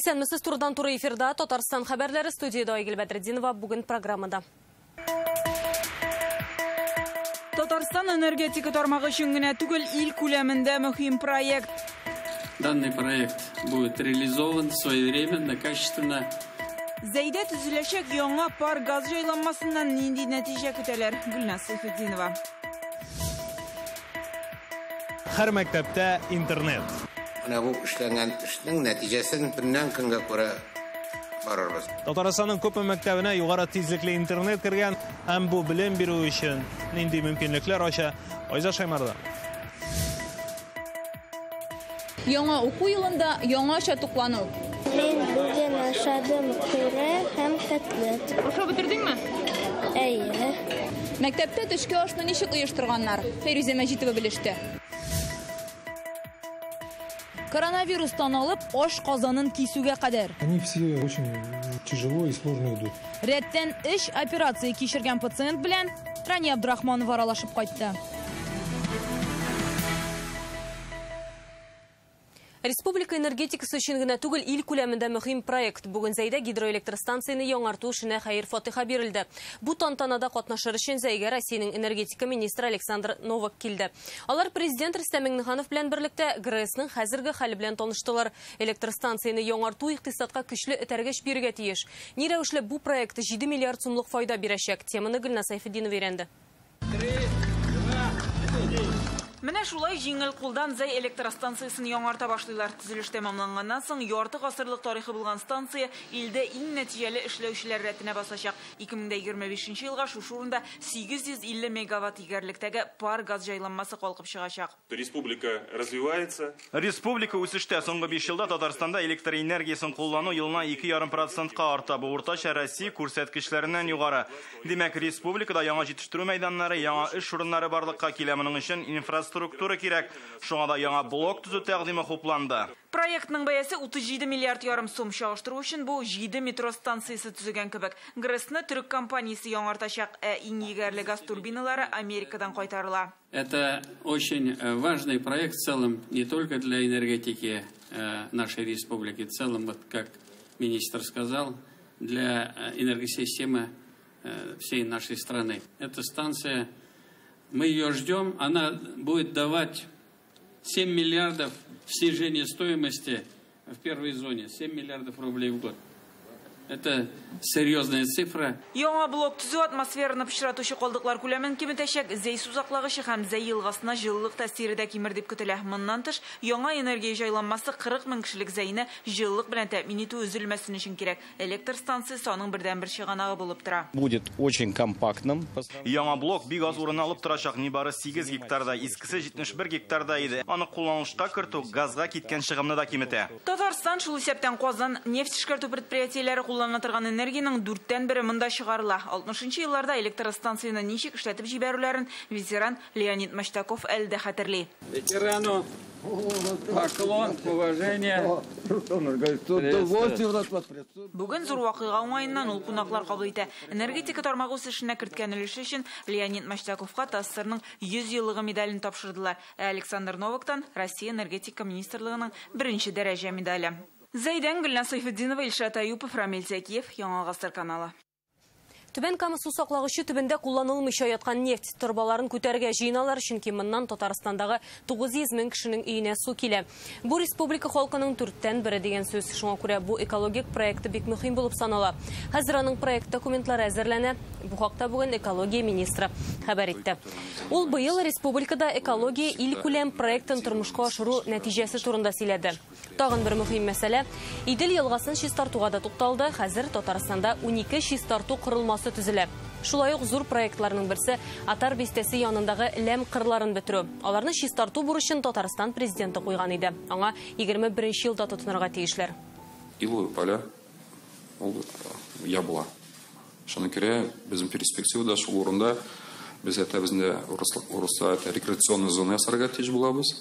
Исәнмесез, турыдан-туры эфирда Татарстан хәбәрләре, студияда Айгөл Бәдретдинова, бүген программада. Татарстан энергетика тармагы өчен генә түгел, ил күләмендә мөһим проект. Данный проект будет реализован своевременно, качественно. Зәйдә төзеләчәк яңа пар газ җайланмасыннан нинди нәтиҗә көтәләр? Гөлназ Сайфетдинова. Һәр мәктәптә интернет. Менә бу эшләнгән эшнең нәтиҗәсен көннән көнгә күрә барырбыз. Татарстанның күпме мәктәбенә югары тизлекле интернет кергән һәм бу белем бирү өчен нинди мөмкинлекләр ача? Айза Шаймардан. Яңа уку елында яңача туклану. Мин бүген ашадым пюре һәм котлет. Ашап бетердеңме? Әйе. Мәктәптә төшке ашны ничек оештырганнар? Фәйрүзә Мәҗитова белеште. Коронавирустан алып, аш казанын кисүгә кадәр. Они все очень тяжело и сложно идут. Рәттән 3 операция кичергән пациент белән Рания Абдрахманова аралашып кайтты. Республика энергетикасы өчен генә түгел, ил күләмендә мөһим проект. Бүген Зәйдә гидроэлектростанцияне яңарту эшенә хәер-фатиха бирелде. Бу тантанада катнашыр өчен Зәйгә Россиянең энергетика министры Александр Новак килде. Алар президент Рөстәм Миңнеханов белән берлектә ГРЭСның хәзерге хәле белән таныштылар. Электростанцияне яңарту икътисадка көчле этәргеч бирергә тиеш. Ни рәвешле бу проект 7 миллиард сумлык файда бирәчәк? Теманы Гөлназ Сайфетдинова өйрәнде. Менә шулай җиңел кулдан Зәй электростанциясен яңарта башлыйлар. Төзелеш тәмамланганнан соң ярты гасырлык тарихы булган станция илдә иң нәтиҗәле эшләүчеләр рәтенә басачак. 2025 елга шушы урында 850 мегаватт егәрлектәге пар газ җайланмасы калкып чыгачак. Республика развивается. Республика үсештә. Соңгы 5 елда Татарстанда электр энергиясен куллану елына 2,5%-ка арта. Бу уртача Россия күрсәткечләреннән югары. Димәк, республикада яңа җитештерү мәйданнары, яңа эш урыннары барлыкка килә. Моның өчен инфраструктура кирәк. Шуңа да яңа блок төзү тәкъдиме хупланды. Проектның бәясе 37 миллиард ярым сум. Чагыштыру өчен бу 7 метро станциясе төзегән кебек. ГРЭСны төрек компаниясе яңартачак, ә иң егәрле газ турбиналары Америкадан кайтарыла. Это очень важный проект в целом не только для энергетики нашей республики, в целом, вот как министр сказал, для энергосистемы всей нашей страны. Эта станция, мы ее ждем, она будет давать 7 миллиардов снижения стоимости в первой зоне, 7 миллиардов рублей в год. Это серьезная цифра. Яңа блок төзү атмосфераны пычратучы калдыклар күләмен киметәчәк, Зәй сузаклагычы һәм Зәй елгасына җылылык тәэсире дә кимер дип көтелә. Моннан тыш, яңа энергия җайланмасы 40 мең кешелек Зәйне җылылык белән тәэмин итү өзелмәсен өчен кирәк. Электр станциясе аның бердәнбер чыганагы булып тора. Будет очень компактным. Яңа блок бик аз урын алып торачак, нибары 8 гектарда, искесе 71 гектарда иде. Аны кулланылышка кертү газга киткән чыгымны да киметә. Татарстан, шул исәптән Казан нефть эшкәртү предприятиеләре куллана торган энергиянең 1/4 монда чыгарыла. 60 елларда электростанцияне ничек эшләтеп җибәрүләрен ветеран Леонид Маштаков әле дә хәтерли. Ветерану поклон, уважение. Бүген зур вакыйга уңаеннан ул кунаклар кабул итә. Энергетика тармагы үсешенә керткән өлеше өчен Леонид Маштаковка ТАССРның 100 еллыгы медален тапшырдылар. Ә Александр Новактан Россия энергетика министрлыгының 1-нче дәрәҗә медале. Зәйдән Гөлназ Сайфетдинова, Илшат Аюпов, Рамил Зәкиев, Яңа Гасыр каналы. Түбән Кама су саклагычы төбендә кулланылмыйча яткан нефть торбаларын күтәрергә җыеналар, чөнки моннан Татарстандагы 900 мең кешенең өенә су килә. Бу республика халкының 1/4 дигән сүз. Шуңа күрә бу экологик проекты бик мөһим булып санала. Хәзер аның проект документлары әзерләнә. Бу хакта бүген экология министры хәбәр итте. Ул быел республикада экология илкүләм проектын тормышка ашыру нәтиҗәсе турында сөйләде. Тагын бер мөһим мәсьәлә Идел елгасын чистартуга да тукталды. Хәзер Татарстанда 12 чистарту корылмасы төзелә. Шулай ук зур проектларның берсе Атар бистәсе янындагы ләм кырларын бетерү. Аларны чистарту бурычын Татарстан президенты куйган иде. Аңа 21 елда тотынырга тиешләр. Иловый поля ул ябыла. Шуңа күрә безнең перспективада шул урында без әйтәбез инде, урысла әйтә, рекреационный зона ясарга тиеш булабыз.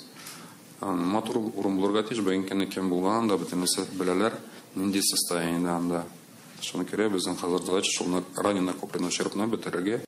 Матур урын булырга тиеш, бүгенге көндә кем булган анда бөтен нәрсә беләләр, нинди состояниедә анда. Шуңа күрә безнең хәзер задача шуны ранее накопленный ущербны бетерергә.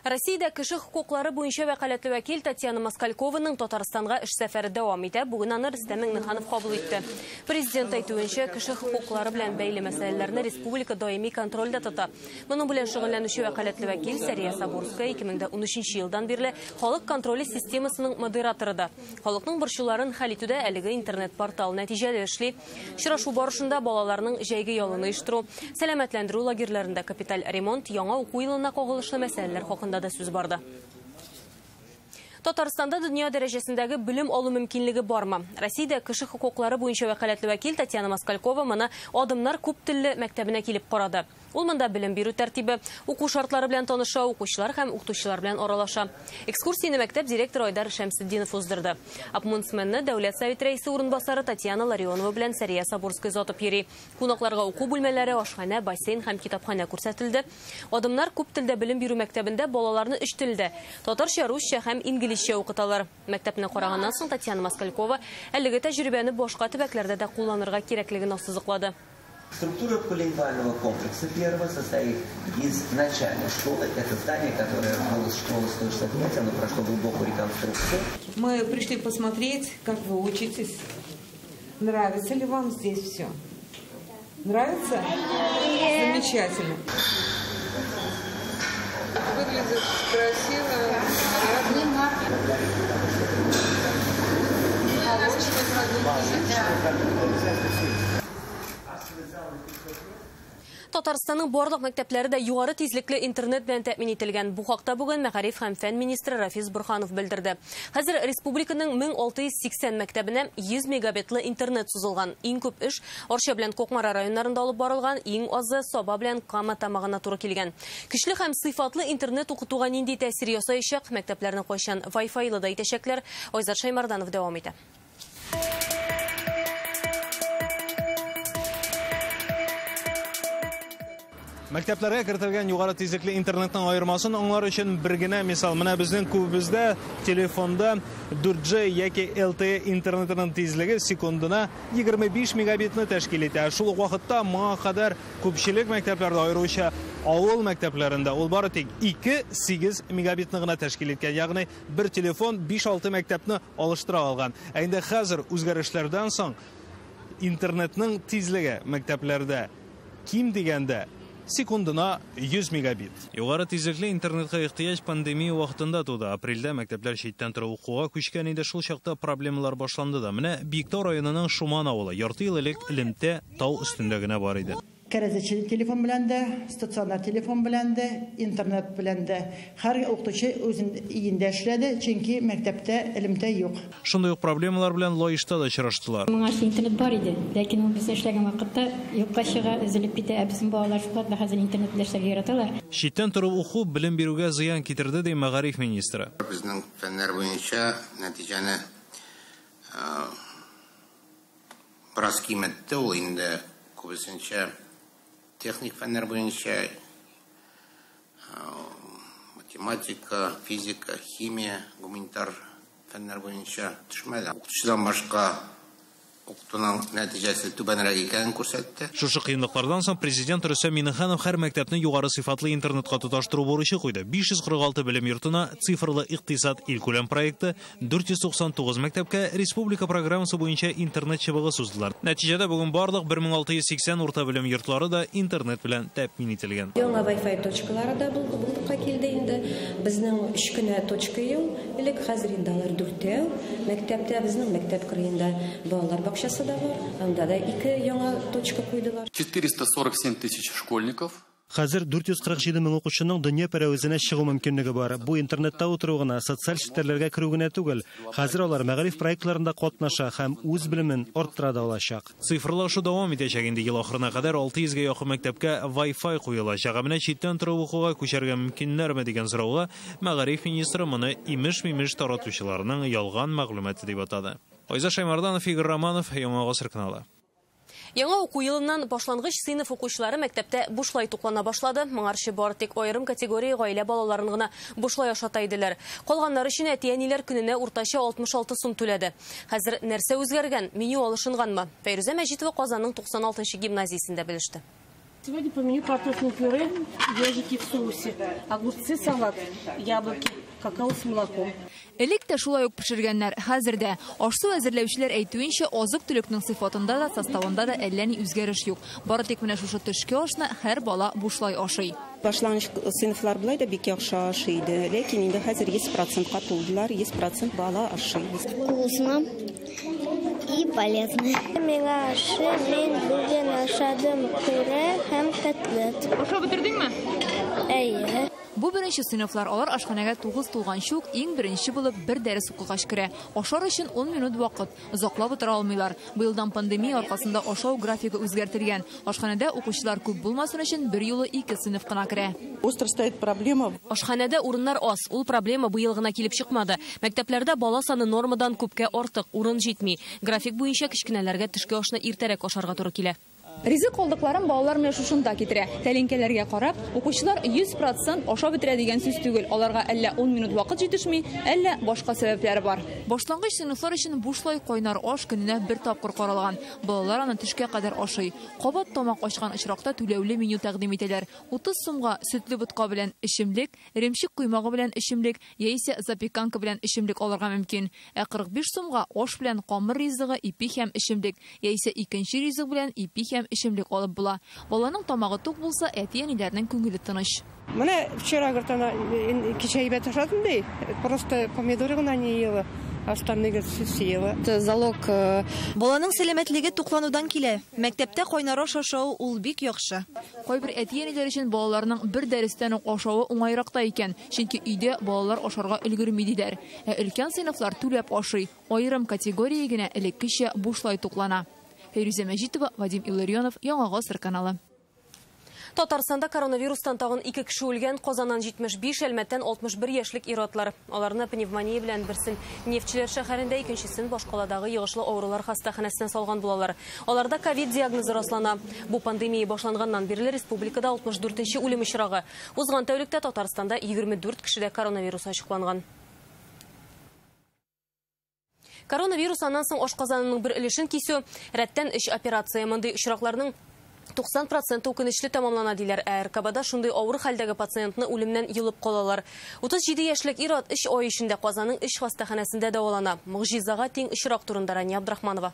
Россиядә кеше хокуклары буенча вәкаләтле вәкил Татьяна Москалькованың Татарстанга эш сәфәре дәвам итә. Бүген аны Рөстәм Миңнеханов кабул итте. Президент әйтүенчә, кеше хокуклары белән бәйле мәсьәләләрне республика даими контрольдә тота. Моның белән шөгыльләнүче вәкаләтле вәкил Сәрия Сабурская 2013 елдан бирле халык контроле системасының модераторы да. Халыкның борчуларын хәл итүдә әлеге интернет-портал нәтиҗәле эшли. Очрашу барышында балаларның җәйге ялын оештыру, сәламәтләндерү лагерьларында капиталь ремонт, яңа уку елына кагылышлы мәсьәләләр хакында да сүз барды. Татарстанда дөнья дәрәҗәсендәге белем алу мөмкинлеге бармы? Россиядә кеше хокуклары буенча вәкаләтле вәкил Татьяна Москалькова моны Адымнар күп телле мәктәбенә килеп карады. Ул монда белем бирү тәртибе, уку шартлары белән таныша, укучылар һәм укытучылар белән аралаша. Экскурсияне мәктәп директоры Айдар Шәмсетдинов уздырды. Омбудсменны Дәүләт Советы рәисе урынбасары Татьяна Ларионова белән Сәрия Сабурская озатып йөри. Кунакларга уку бүлмәләре, ашханә, бассейн һәм китапханә күрсәтелде. Адымнар күп телдә белем бирү мәктәбендә балаларны өч телдә – татарча, русча һәм инглизчә укыталар. Мәктәпне караганнан соң Татьяна Москалькова әлеге тәҗрибәне башка төбәкләрдә дә кулланырга кирәклеген ассызыклады. Структура полилингвального комплекса первого состоит из начальной школы. Это здание, которое было школа 165, оно прошло глубокую реконструкцию. Мы пришли посмотреть, как вы учитесь. Нравится ли вам здесь все? Нравится? Замечательно. Выглядит красиво, нарядно. Татарстанның барлык мәктәпләре дә югары тизлекле интернет белән тәэмин ителгән. Бу хакта бүген мәгариф һәм фән министры Рафис Борһанов белдерде. Хәзер республиканың 1680 мәктәбенә 100 мегабитлы интернет сузылган. Иң күп эш Арча белән Кукмара районнарында алып барылган, иң азы Саба белән Кама тамагына туры килгән. Көчле һәм сыйфатлы интернет укытуга нинди тәэсир ясаячак, мәктәпләрне кайчан Wi-Fi-лы да итәчәкләр, Айзат Шаймарданов дәвам итә. Мәктәпләргә кертелгән югары тизлекле интернетның аермасын аңлар өчен бер генә мисал. Менә безнең күбебездә телефонда 4G яки LTE интернетының тизлеге секундына 25 мегабитны тәшкил итә. Шул ук вакытта моңа кадәр күпчелек мәктәпләрдә, аеруча авыл мәктәпләрендә, ул бары тик 2-8 мегабитны гына тәшкил иткән. Ягъни бер телефон 5-6 мәктәпне алыштыра алган. Ә инде хәзер үзгәрешләрдән соң интернетның тизлеге мәктәпләрдә ким дигәндә секундына 100 мегабит. Югары тизлекле интернетка ихтыяҗ пандемия вакытында туды. Апрельдә мәктәпләр читтән торып укуга күчкән иде, шул чакта проблемалар башланды да. Менә Биектау районының Шуман авылы ярты ел элек элемтә тау өстендә генә бар иде. Кәрәзече телефон белән дә, стационар телефон белән дә, интернет белән дә. Һәр укытучы үзен өендә эшләде, чөнки мәктәптә элемтә юк. Шундый ук проблемалар белән Лаешта да очраштылар. Моңа интернет бар иде, ләкин ул без эшләгән вакытта юкка чыга, өзелеп китә. Ә безнең балалар шулкадәр хәзер интернет белән эшләргә яраталар. Читтән торып уку белем бирүгә зыян китерде, ди мәгариф министры. Безнең фәннәр буенча нәтиҗәне бераз киметте, ул инде күбесенчә техник фәннәр буенча математика, физика, химия, гуманитар фәннәр буенча төшмәде. Укытучыдан башка укытуның нәтиҗәсе түбәнрәк икәнен күрсәтте. Шушы кыенлыклардан соң президент Рөстәм Миңнеханов һәр мәктәпне югары сыйфатлы интернетка тоташтыру бурычы куйды. 546 белем йортына цифрлы икътисад илкүләм проекты, 499 мәктәпкә республика программасы буенча интернет чыбыгы суздылар. Нәтиҗәдә бүген барлык 1680 урта белем йортлары да интернет белән тәэмин ителгән. Яңа Wi-Fi точкалары да булдыкка килде инде. Безнең 3 кенә точка юк, элек хәзер инде алар 4тәү. Мәктәптә безнең мәктәп кырыенда балалар бакчасы да бар, анда да 2 яңа точка куйдылар. 447 тысяч школьников. Хәзер 447 мең укучының дөнья пәрәвезенә чыгу мөмкинлеге бар. Бу интернетта утыру гына, социаль челтәрләргә керү генә түгел. Хәзер алар мәгариф проектларында катнаша һәм үз белемен арттыра да алачак. Цифрлашу дәвам итәчәк инде. Ел ахырына кадәр 600гә якын мәктәпкә Wi-Fi куелачак. Ә менә читтән торып укуга күчәргә мөмкиннәрме дигән сорауга мәгариф министры моны имеш-мимеш таратучыларның ялган мәгълүматы дип атады. Айзат Шаймарданов, Игорь Романов, Яңа Гасыр каналы. Яңа уку елыннан башлангыч сыйныф укучылары мәктәптә бушлай туклана башлады. Моңарчы бары тик аерым категория гаилә балаларын гына бушлай ашата иделәр. Калганнар өчен әти-әниләр көненә уртача 66 сум түләде. Хәзер нәрсә үзгәргән? Меню алышынганмы? Фәйрүзә Мәҗитова Казанның 96-нчы гимназиясендә белеште. Сегодня по меню картофельное пюре, ежики в соусе, огурцы, салат, яблоки, какао с молоком. Элек тә шулай ук пешергәннәр, хәзер дә. Аш-су әзерләүчеләр әйтүенчә, азык-төлекнең сыйфатында да, составында да әллә ни үзгәреш юк. Бары тик менә шушы төшке ашны һәр бала бушлай ашый. Башлангыч сыйныфлар болай да бик яхшы ашый иде, ләкин инде хәзер 100%-ка тулдылар, 100% бала ашый. Вкусно и полезно. Миңа ошый, мин бүген ашадым пюре һәм котлет. Ашап бетердеңме? Әйе. Бу беренче сыйныфлар, алар ашханәгә 9 тулганчы ук иң беренче булып бер дәрес укыгач керә. Ашар өчен 10 минут вакыт. Озаклап утыра алмыйлар. Быелдан пандемия аркасында ашау графигы үзгәртелгән. Ашханәдә укучылар күп булмасын өчен бер юлы 2 сыйныф кына керә. Остро стоит проблема. Ашханәдә урыннар аз. Ул проблема быел гына килеп чыкмады. Мәктәпләрдә бала саны нормадан күпкә артык, урын җитми. График буенча кечкенәләргә төшке ашны иртәрәк ашарга туры килә. Ризык калдыкларын балалар менә шушында китерә. Тәлинкәләргә карап, укучылар 100% ашап бетерә дигән сүз түгел. Аларга әллә 10 минут вакыт җитешми, әллә башка сәбәпләре бар. Башлангыч сыйныфлар өчен бушлай кайнар аш көненә бер тапкыр каралган. Балалар аны төшкә кадәр ашый. Кабат тамак ачкан очракта түләүле меню тәкъдим итәләр. 30 сумга сөтле ботка белән эчемлек, эремчек коймагы белән эчемлек яисә запеканка белән эчемлек алырга мөмкин. Ә 45 сумга аш белән камыр ризыгы, ипи һәм эчемлек, яисә икенче ризык белән ипи һәм эчемлек алып була. Баланың тамагы тук булса, әти-әниләрнең күңеле тыныч. Менә вчера, говорит, она кичә әйбәт ашадым ди, просто помидоры гына не ела, остальные все съела. Это залог. Баланың сәламәтлеге тукланудан килә. Мәктәптә кайнар аш ашау ул бик яхшы. Кайбер әти-әниләр өчен балаларның бер дәрестән үк ашавы уңайрак та икән, чөнки өйдә балалар ашарга өлгерми диләр. Ә өлкән сыйныфлар түләп ашый. Аерым категория генә элеккечә бушлай туклана. Фәйрүзә Мәҗитова, Вадим Илларионов, Яңа Гасыр каналы. Татарстанда коронавирустан тагын 2 кеше үлгән. Казаннан 75, Әлмәттән 61 яшьлек ир-атлар. Аларны пневмония белән берсен Нефтьчеләр шәһәрендә, икенчесен башкаладагы йогышлы авырулар хастаханәсенә салган булалар. Аларда ковид диагнозы раслана. Бу пандемия башланганнан бирле республикада 64-нче үлем очрагы. Узган тәүлектә Татарстанда 24 кешедә коронавирус ачыкланган. Коронавирус аннан соң ашказанының бер өлешен кисү, рәттән 3 операция. Мондый очракларның 90% үкенечле тәмамлана диләр. Ә РКБда шундый авыр хәлдәге пациентны үлемнән йолып калалар. 37 яшьлек ир-ат 3 ай эчендә Казанның 3 хастаханәсендә дәвалана. Могҗизага тиң очрак турында Рания Абдрахманова.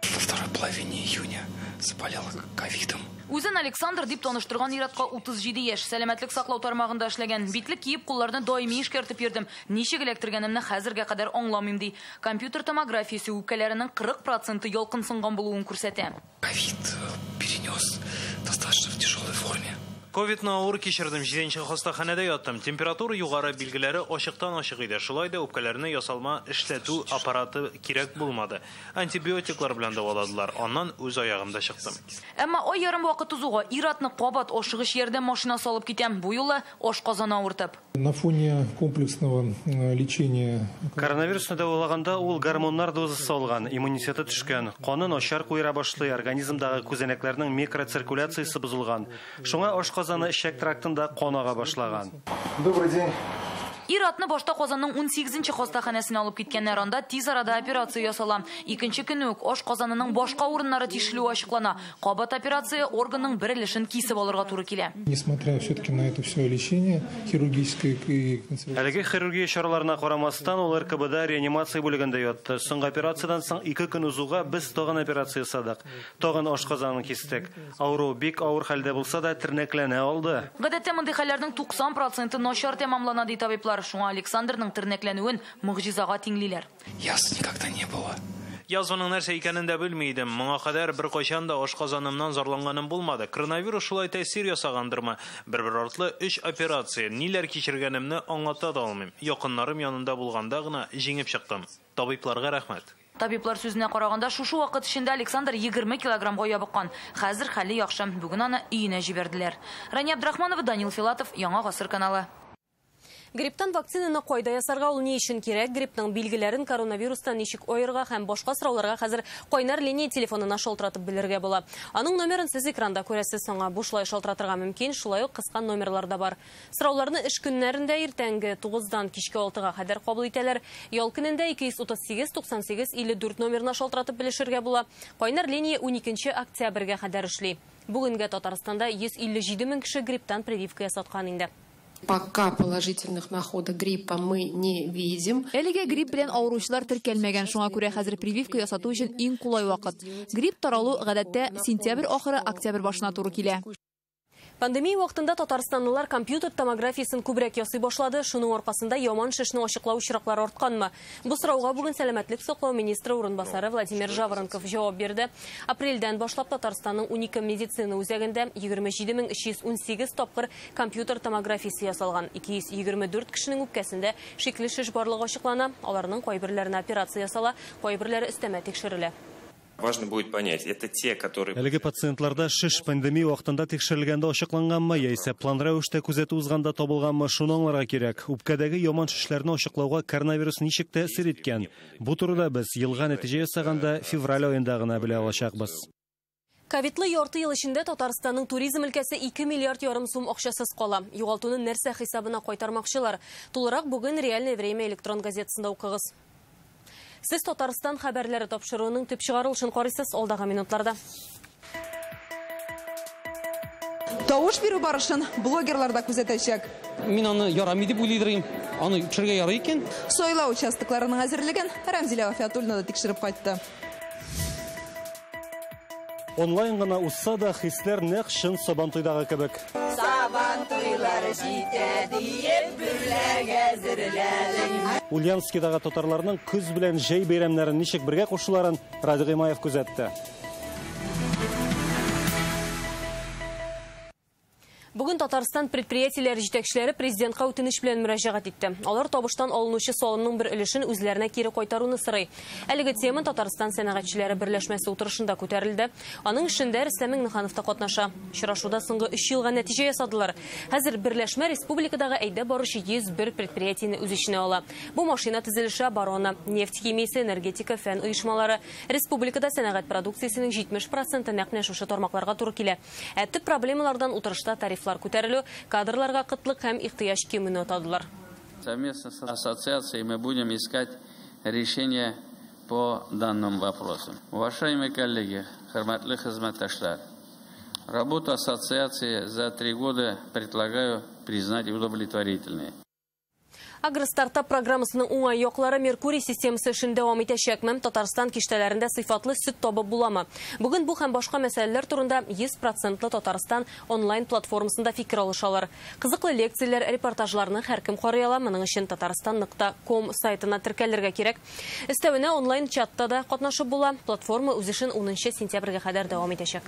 Во второй половине июня заболел ковидом. Үзен Александр дип таныштырган ир-атка 37 яшь. Сәламәтлек саклау тармагында эшләгән. Битлек киеп, кулларны даими эшкәртеп йөрдем. Ничек эләктергәнемне хәзергә кадәр аңламыйм ди. Компьютер томографиясе үпкәләренең 40% ялкынсынган булуын күрсәтә. Ковид перенес достаточно в тяжелой форме. Ковидны авыр кичердем, 7нче хастаханәдә яттым. Температура югары, билгеләре ачыктан-ачык иде. Шулай да үпкәләрне ясалма эшләтү аппараты кирәк булмады. Антибиотиклар белән дәваладылар. Аннан үз аягымда чыктым. Әмма ай ярым вакыт узуга ир-атны кабат ашыгыч ярдәм машинасы алып китәм. Бу юлы ашказаны авыртып. На фоне комплексного лечения коронавирусны дәвалаганда ул гормоннар дозасы алган, иммунитеты төшкән, каны начар куера башлый, организмдагы күзәнәкләрнең микроциркуляциясе бозылган. Шуңа ашказаны эчәк трактында кан ага башлаган. Добрый день. Ир-атны башта Казанның 18нче хастаханәсенә алып киткәннәр. Анда тиз арада операция ясала. Икенче көнне үк ашказанының башка урыннары тишелүе ачыклана. Кабат операция органның бер өлешен кисеп алырга туры килә. Несмотря все-таки на это все лечение хирургическое и Әлеге хирургия чараларына карамастан, ул РКБда реанимация бүлегендә ятты. Соңгы операциядән соң 2 көн узуга без тагын операция ясадык. Тагын ашказанын кистек. Авыру бик авыр хәлдә булса да тернәкләнә алды. Гадәттә мондый хәлләрнең 90% начар тәмамлана ди табиблар. Шуңа Александрның тернәкләнүен могҗизага тиңлиләр. Язв никогда не было. Язваның нәрсә икәнен дә белми идем. Моңа кадәр бер кайчан да ашказанымнан зарланганым булмады. Коронавирус шулай тәэсир ясагандырмы? Бер-бер артлы 3 операция. Ниләр кичергәнемне аңлата да алмыйм. Якыннарым янында булганда гына җиңеп чыктым. Табибларга рәхмәт. Табиблар сүзенә караганда, шушы вакыт эчендә Александр 20 килограммга ябыккан. Хәзер хәле яхшы. Бүген аны өенә җибәрделәр. Рания Абдрахманова, Данил Филатов, Яңа Гасыр каналы. Грипптан вакцинаны кайда ясарга, ул ни өчен кирәк, гриппның билгеләрен коронавирустан ничек аерырга һәм башка сорауларга хәзер кайнар линия телефонына шалтыратып белергә була. Аның номерын сез экранда күрәсез, аңа бушлай шалтыратырга мөмкин, шулай ук кыска номерлар да бар. Сорауларны эш көннәрендә иртәнге 9-дан кичке 6-га кадәр кабул итәләр. Ял көнендә 238 98 54 номерына шалтыратып белешергә була. Кайнар линия 12 октябрьгә кадәр эшли. Бүгенгә Татарстанда 157 мең кеше грипптан прививка ясаткан инде. Пока положительных находок гриппа мы не видим. Әлегә грипп белән авыручылар теркәлмәгән, шуңа күрә хәзер прививка ясату өчен иң кулай вакыт. Грипп таралу гадәттә сентябрь ахыры, октябрь башына туры килә. Пандемия вакытында татарстанлылар компьютер томографиясен күбрәк ясый башлады. Шуның аркасында яман шешне ачыклау очраклары артканмы? Бу сорауга бүген сәламәтлек саклау министры урынбасары Владимир Жаворонков җавап бирде. Апрельдән башлап Татарстанның 12 медицина үзәгендә 27318 тапкыр компьютер томографиясе ясалган. 224 кешенең үпкәсендә шикле шеш барлыгы ачыклана. Аларның кайберләренә операция ясала, кайберләре өстәмә тикшерелә. Важно будет понять, это те, которые... Әлеге пациентларда шеш пандемия вакытында тикшерелгәндә ачыкланганмы, яисә план рәвештә күзәтү узганда табылганмы, шуны аңларга кирәк. Үпкәдәге яман шешләрне ачыклауга коронавирус ничек тәэсир иткән? Бу турыда без елга нәтиҗә ясаганда февраль аенда гына белә алачакбыз. Ковидлы ярты ел эчендә Татарстанның туризм өлкәсе 2 миллиард ярым сум акчасыз кала. Югалтуны нәрсә хисабына кайтармакчылар? Тулырак бүген «Реальное время» электрон газетасында укыгыз. Сез Татарстан хәбәрләре тапшыруының төп чыгарылышын карыйсыз алдагы минутларда. Тавыш бирү барышын блогерлар да күзәтәчәк. Мин аны ярамый дип уйлыйдырым. Аны төшергә ярый икән. Сайлау участокларының әзерлеген Рәмзилә Вафиатуллина да тикшереп кайтты. Онлайн гына узса да хисләр нәкъ чын Сабантуйдагы кебек. Сабантуйлар җитә диеп бүләк әзерләдем. Ульяновскидагы татарларның көз белән җәй бәйрәмнәрен ничек бергә кушуларын Радик Гыймаев күзәтте. Бүген Татарстан предприятиеләре җитәкчеләре президентка үтенеч белән мөрәҗәгать итте. Алар табыштан алынучы салымның бер өлешен үзләренә кире кайтаруны сорый. Әлеге тема Татарстан сәнәгатьчеләре берләшмәсе утырышында күтәрелде. Аның эшендә Рөстәм Миңнеханов та катнаша. Очрашуда соңгы 3 елга нәтиҗә ясадылар. Хәзер берләшмә республикадагы әйдәп баручы 101 предприятиене үз эченә ала. Бу машина төзелеше, оборона, нефть химиясе, энергетика, фән оешмалары. Республикада сәнәгать продукциясенең 70% нәкъ менә шушы тармакларга туры килә. Ә төп проблемалардан утырышта тариф күтәрелү, кадрларга кытлык һәм ихтыяҗ кимүне атадылар. Совместно с ассоциацией мы будем искать решение по данным вопросам. Уважаемые коллеги, хөрмәтле хезмәттәшләр, работу ассоциации за 3 года предлагаю признать удовлетворительной. Агростартап программасының уңай яклары Меркурий системасы эшен дәвам итәчәкме? Татарстан киштәләрендә сыйфатлы сөт табып буламы? Бүген бу һәм башка мәсьәләләр турында 100% Татарстан онлайн платформасында фикер алышалар. Кызыклы лекцияләр, репортажларны һәркем карый ала. Моның өчен татарстан.ком сайтына теркәлергә кирәк. Өстәвенә онлайн чатта да катнашып була. Платформа үз эшен 10 сентябрьгә кадәр дәвам итәчәк.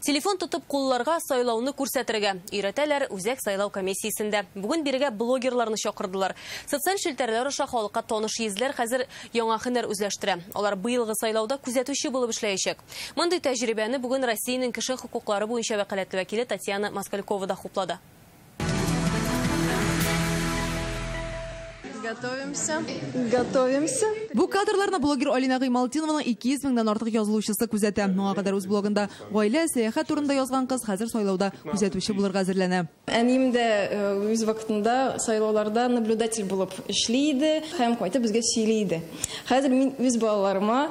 Телефон тотып кулларга сайлауны күрсәтергә өйрәтәләр Үзәк сайлау комиссиясендә. Бүген бирегә блогерларны чакырдылар. Социаль челтәрләр аша халыкка таныш йөзләр хәзер яңа һөнәр үзләштерә. Алар быелгы сайлауда күзәтүче булып эшләячәк. Мондый тәҗрибәне бүген Россиянең кеше хокуклары буенча вәкаләтле вәкиле Татьяна Москалькова да хуплады. Готовимся. Готовимся. Бу кадрларны блогер Алина Гыймалтдинованың 200 меңнән артык язылучысы күзәтә. Моңа кадәр үз блогында гаилә, сәяхәт турында язган кыз хәзер сайлауда күзәтүче булырга әзерләнә. Әнием дә үз вакытында сайлауларда наблюдатель булып эшли иде һәм кайтып безгә сөйли иде. Хәзер мин үз балаларыма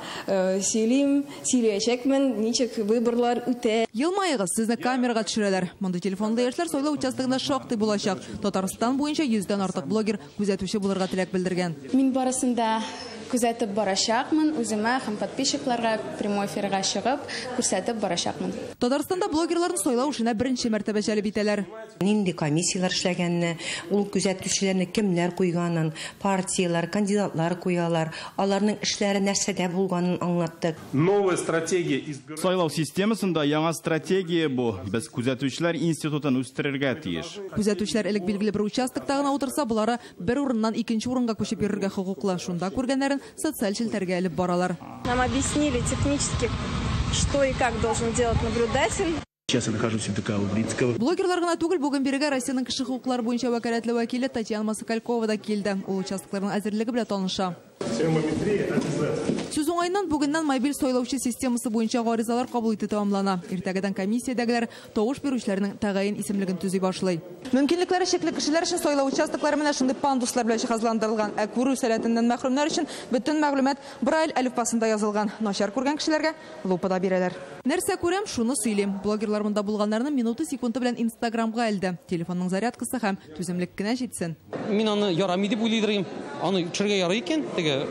сөйлим, сөйләячәкмен, ничек выборлар үтә. Елмаегыз, сезне камерага төшерәләр. Мондый телефонлы яшьләр сайлау участогында шактый булачак. Татарстан буенча 100дән артык блогер күзәтүче булырга теләк белдергән. Мин барысын да күзәтеп барачакмын, үземә һәм подписчикларга прямой эфирга чыгып күрсәтеп барачакмын. Татарстанда блогерларны сайлау эшенә беренче мәртәбә җәлеп итәләр. Нинди комиссияләр эшләгәнне, ул күзәтүчеләрне кемнәр куйганын, партияләр, кандидатлар куялар, аларның эшләре нәрсәдә булганын аңлаттык. Новая стратегия. Сайлау системасында яңа стратегия бу. Без күзәтүчеләр институтын үстерергә тиеш. Күзәтүчеләр элек билгеле бер участокта гына утырса, болары бер урыннан икенче урынга күчеп йөрергә хокуклы. Шунда күргәннәрен социаль челтәргә элеп баралар. Нам объяснили технически, что и как должен делать наблюдатель. Сейчас я нахожусь в ДК Лубринского. Блогерлар гына түгел, бүген бирегә Россиянең кеше хокуклары буенча вәкаләтле вәкиле Татьяна Москалькова да килде. Ул участокларның әзерлеге белән таныша. Сүз уңаеннан бүгеннән мобиль сайлаучы системасы буенча гаризалар кабул итү тәмамлана. Иртәгәдән комиссиядәгеләр тавыш бирүчеләрнең тәгаен исемлеген төзи башлый. Мөмкинлекләре чикле кешеләр өчен сайлау участоклары менә шундый пандуслар белән җиһазландырылган. Ә күрү сәләтеннән мәхрүмнәр өчен бөтен мәгълүмат Брайль әлифбасында язылган. Начар күргән кешеләргә лупа да бирәләр. Нәрсә күрәм, шуны сөйлим. Блогерлар монда булганнарны минуты секунды белән Инстаграмга элде. Телефонның зарядкасы һәм түземлек кенә җитсен. Мин аны ярамый дип уйлыйдыр. Аны төшергә ярый икән, теге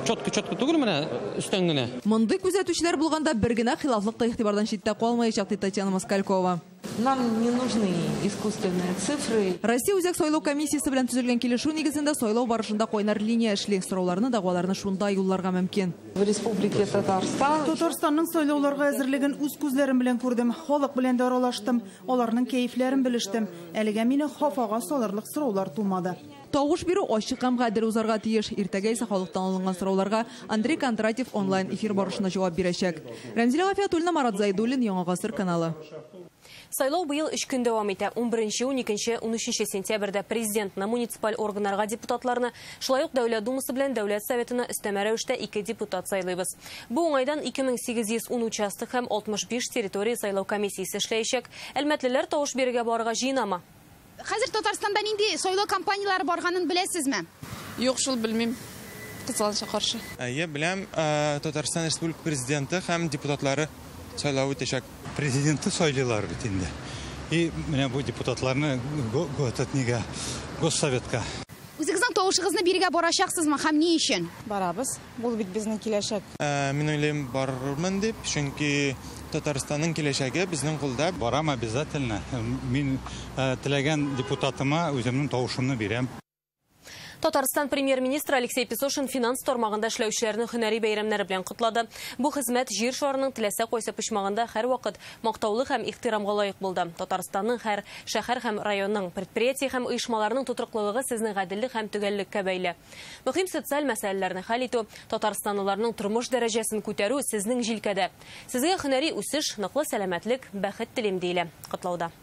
четко-четко түгел, менә өстән генә. Мондый күзәтүчеләр булганда бер генә хилафлык та игътибардан читтә калмаячак, ди Татьяна Москалькова. Нам не нужны искусственные цифры. Россия Үзәк сайлау комиссиясе белән төзелгән килешү нигезендә сайлау барышында кайнар линия эшли. Сорауларны, дәгъваларны шунда юлларга мөмкин. В Республике Татарстан. Татарстанның сайлауларга әзерлеген үз күзләрем белән күрдем. Халык белән дә аралаштым. Аларның кәефләрен белештем. Әлегә мине хафага салырлык сораулар тумады. Тавыш бирү ачык һәм гадел узарга тиеш. Иртәгә исә халыктан алынган сорауларга Андрей Кондратьев онлайн эфир барышында җавап бирәчәк. Рәмзилә Гафиятуллина, Марат Зайдуллин, Яңа Гасыр каналы. Сайлау быел 3 көн дәвам итә. 11, 12, 13 сентябрьдә президентны, муниципаль органнарга депутатларны, шулай ук Дәүләт Думасы белән Дәүләт Советына өстәмә рәвештә 2 депутат сайлыйбыз. Бу уңайдан 2810 участок һәм 65 территория сайлау комиссиясе эшләячәк. Әлмәтлеләр тавыш бирергә барырга җыенамы? Хәзер Татарстанда нинди сайлау кампанияләре барганын беләсезме? Юк, шул белмим. Кызганычка каршы. Әйе, беләм. Татарстан Республика президенты һәм депутатлары сайлау үтәчәк. Президентны сайлыйлар бит инде. И менә бу депутатларны нигә Госсоветка. Үзегезнең тавышыгызны бирергә барачаксызмы һәм ни өчен? Барабыз. Бу бит безнең киләчәк. Мин уйлыйм барырмын дип, чөнки Татарстанның киләчәге безнең кулда. Барам обязательно. Мин теләгән депутатыма үземнең тавышымны бирәм. Татарстан премьер-министры Алексей Песошин финанс тармагында эшләүчеләрне һөнәри бәйрәмнәре белән котлады. Бу хезмәт җир шарының теләсә кайсы почмагында һәрвакыт мактаулы һәм ихтирамга лаек булды. Татарстанның һәр шәһәр һәм районның предприятие һәм оешмаларының тотрыклылыгы сезнең гаделлек һәм төгәллеккә бәйле. Мөһим социаль мәсьәләләрне хәл итү, татарстанлыларның тормыш дәрәҗәсен күтәрү сезнең җилкәдә. Сезгә һөнәри үсеш, ныклы сәламәтлек, бәхет телим, диелә котлауда.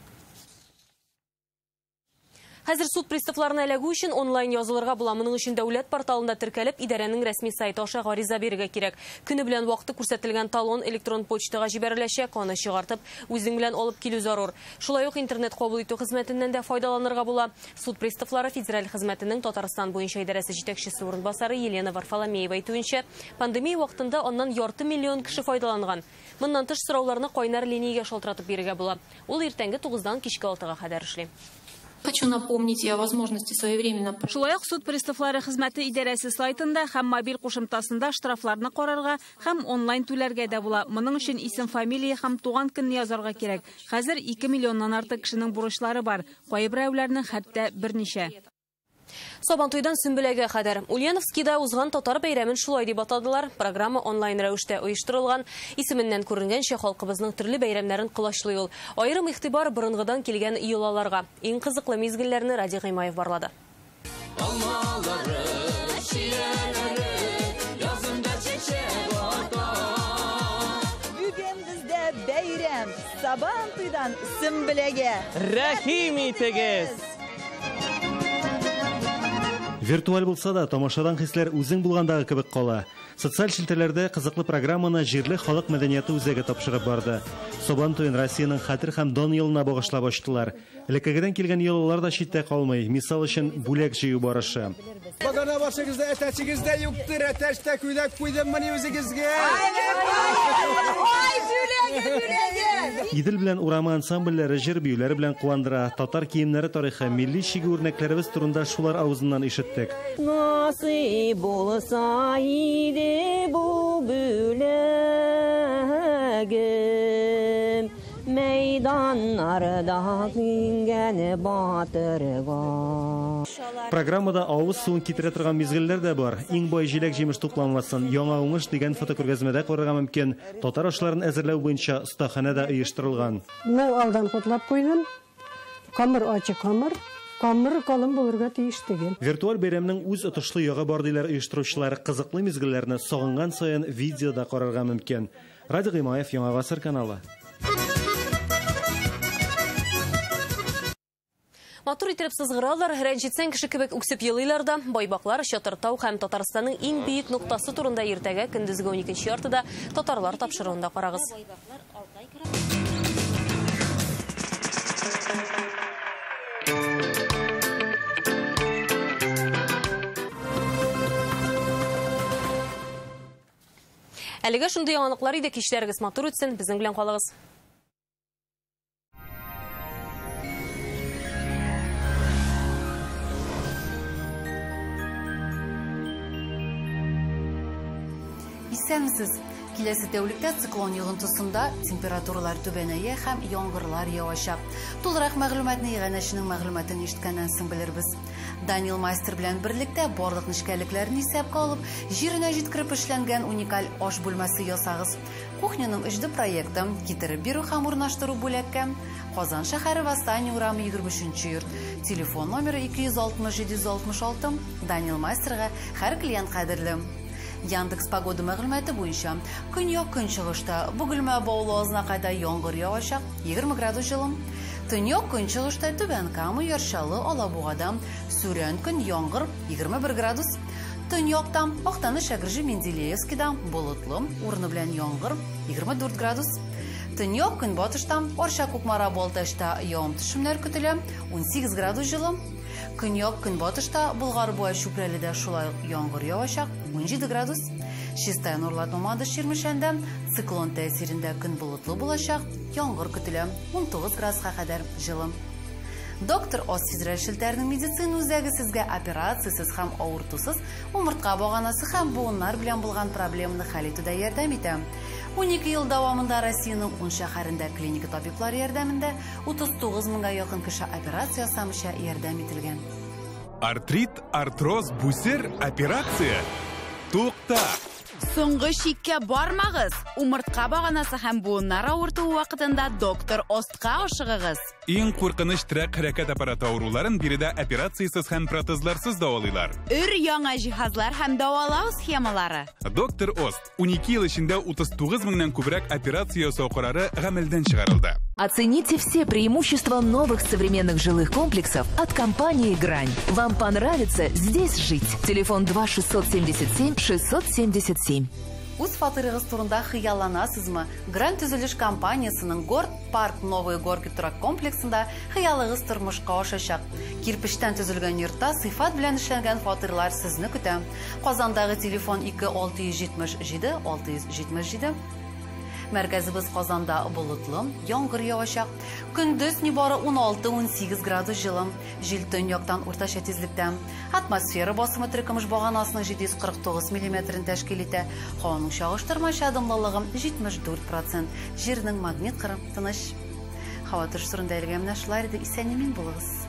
Хәзер суд приставларына эләгү өчен онлайн язылырга була. Моның өчен дәүләт порталында теркәлеп, идарәнең рәсми сайты аша гариза бирергә кирәк. Көне белән вакыты күрсәтелгән талон электрон почтага җибәреләчәк, аны чыгартып, үзең белән алып килү зарур. Шулай ук интернет кабул итү хезмәтеннән дә файдаланырга була. Суд приставлары федераль хезмәтенең Татарстан буенча идарәсе җитәкчесе урынбасары Елена Варфоломеева әйтүенчә, пандемия вакытында аннан 0,5 миллион кеше файдаланган. Моннан тыш сорауларны кайнар линиягә шалтыратып бирергә була. Ул иртәнге 9-дан кичке 6-га кадәр эшли. Хочу напомнить о возможности своевременно. Шулай ук суд приставлары хезмәте идарәсе сайтында һәм мобиль кушымтасында штрафларны карарга һәм онлайн түләргә дә була. Моның өчен исем, фамилия һәм туган көнне язарга кирәк. Хәзер 2 миллионнан артык кешенең бурычлары бар. Кайберәүләрнең хәтта берничә. Сабантуйдан Сөмбеләгә кадәр. Ульяновскида узган татар бәйрәмен шулай дип атадылар. Программа онлайн рәвештә оештырылган. Исеменнән күренгәнчә, халкыбызның төрле бәйрәмнәрен колачлый ул. Аерым игътибар борынгыдан килгән йолаларга. Иң кызыклы мизгелләрне Радий Гыймаев барлады. Алмалары, чияләре, язында чәчәк ата. Бүген бездә бәйрәм. Сабантуйдан Сөмбеләгә. Рәхим итегез! Виртуаль булса да, тамашадан хисләр үзең булгандагы кебек кала. Социаль челтәрләрдә кызыклы программаны җирле халык мәдәнияте үзәге тапшырып барды. Сабан туен Россиянең хәтер һәм дан елына багышлап ачтылар. Элеккегедән килгән йолалар да читтә калмый. Мисал өчен, бүләк җыю барышы. Багана башыгызда, әтәчегездә юктыр, әтәч тә күләк куйдым мени үзегезгә. Ай, бүләге, бүләге! Идел белән урамы ансамбльләре җыр биюләре белән куандыра. Татар киемнәре тарихы, милли чигү үрнәкләребез турында шулар авызыннан ишеттек. Насыйп булса иде бу бүләгем, мәйданнарда киңгән батырга. Программада авыз суын китерә торган мизгелләр дә бар. Иң бай җиләк-җимеш тупланмасын, яңа уңыш дигән фотокүргәзмәдә карарга мөмкин. Татар ашларын әзерләү буенча остаханә дә оештырылган. Мин алдан котлап куйдым. Камыр ачы камыр. Камыр калын булырга тиеш түгел. Виртуаль бәйрәмнең үз отышлы ягы бар диләр оештыручылар. Кызыклы мизгелләрне сагынган саен видеода карарга мөмкин. Радий Гыймаев, Яңа Гасыр каналы. Матур итеп сызгыралар, рәнҗетсәң кеше кебек үксеп елыйлар да. Байбаклар, Чатыртау һәм Татарстанның иң биек ноктасы турында иртәгә көндезге 12:30-да Татарлар тапшыруында карагыз. Әлегә шундый яңалыклар иде, кичләрегез матур үтсен, безнең белән калыгыз. Исәнмесез! Киләсе тәүлектә циклон йогынтысында температуралар түбәнәя һәм яңгырлар явачак. Тулырак мәгълүматны иганәченең мәгълүматын ишеткәннән соң белербез. Данил Мастер белән берлектә барлык нечкәлекләрне исәпкә алып, җиренә җиткереп эшләнгән уникаль аш бүлмәсе ясагыз. Кухняның 3D проекты китереп бирү һәм урнаштыру бүләккә. Казан шәһәре Восстание урамы 23 йорт. Телефон номеры 260 766. Данил Мастерга һәр клиент кадерле. Яндекс погода мәгълүматы буенча көньяк көнчыгышта Бөгелмә Баулы Азнакайда яңгыр явачак, 20 градус җылы. Төньяк көнчыгышта Түбән Кама, Яр Чаллы, Алабугада сүрән көн яңгыр, 21 градус. Төньякта Актаныш, Әгерҗе, Менделеевскида болытлы, урыны белән яңгыр, 24 градус. Төньяк көнбатышта Арча, Кукмара, Балтачта явым-төшемнәр көтелә, 18 градус җылы. Көньяк көнбатышта Болгар буа Чүпрәледә шулай ук яңгыр явачак, 17 градус. Чистай, Нурлат, Мамадыш, Чирмешәндә циклон тәэсирендә көн болытлы булачак, яңгыр көтелә, 19 градуска кадәр җылы. Доктор Ос федераль челтәренең медицина үзәге сезгә операциясез һәм авыртусыз умыртка баганасы һәм буыннар белән булган проблеманы хәл итүдә ярдәм итә. 12 ел дәвамында Россиянең 10 шәһәрендә клиника табиблары ярдәмендә 39 меңгә якын кеше операция ясамыйча ярдәм ителгән. Артрит, артроз, бүсер, операция. Тукта! Соңгы чиккә бармагыз. Умыртка баганасы һәм буыннар авыртуы вакытында доктор Остка ашыгыгыз. Иң куркыныч терәк хәрәкәт аппараты авыруларын биредә операциясез һәм протезларсыз дәвалыйлар. Өр яңа җиһазлар һәм дәвалау схемалары. Доктор Ост 12 ел эчендә 39 меңнән күбрәк операция ясау карары гамәлдән чыгарылды. Оцените все преимущества новых современных жилых комплексов от компании «Грань». Вам понравится здесь жить. Телефон 2 677 677. Үз фатирыгыз турында хыялланасызмы? Грань төзелеш компаниясының Горд Парк Новые Горки торак комплексында хыялыгыз тормышка ашачак. Кирпечтән төзелгән йортта сыйфат белән эшләнгән фатирлар сезне көтә. Казандагы телефон 2 677 677. Мәркәзебез Казанда болытлы, яңгыр явачак. Көндез нибары 16-18 градус җылы. Җил төньяктан уртача тизлектә. Атмосфера басымы теркемеш баганасының 749 миллиметрын тәшкил итә. Һаваның чагыштырмача дымлылыгы 74%. Җирнең магнит кыры тыныч. Һава торышы турында әлегә менә шулар иде. Исән-имин булыгыз.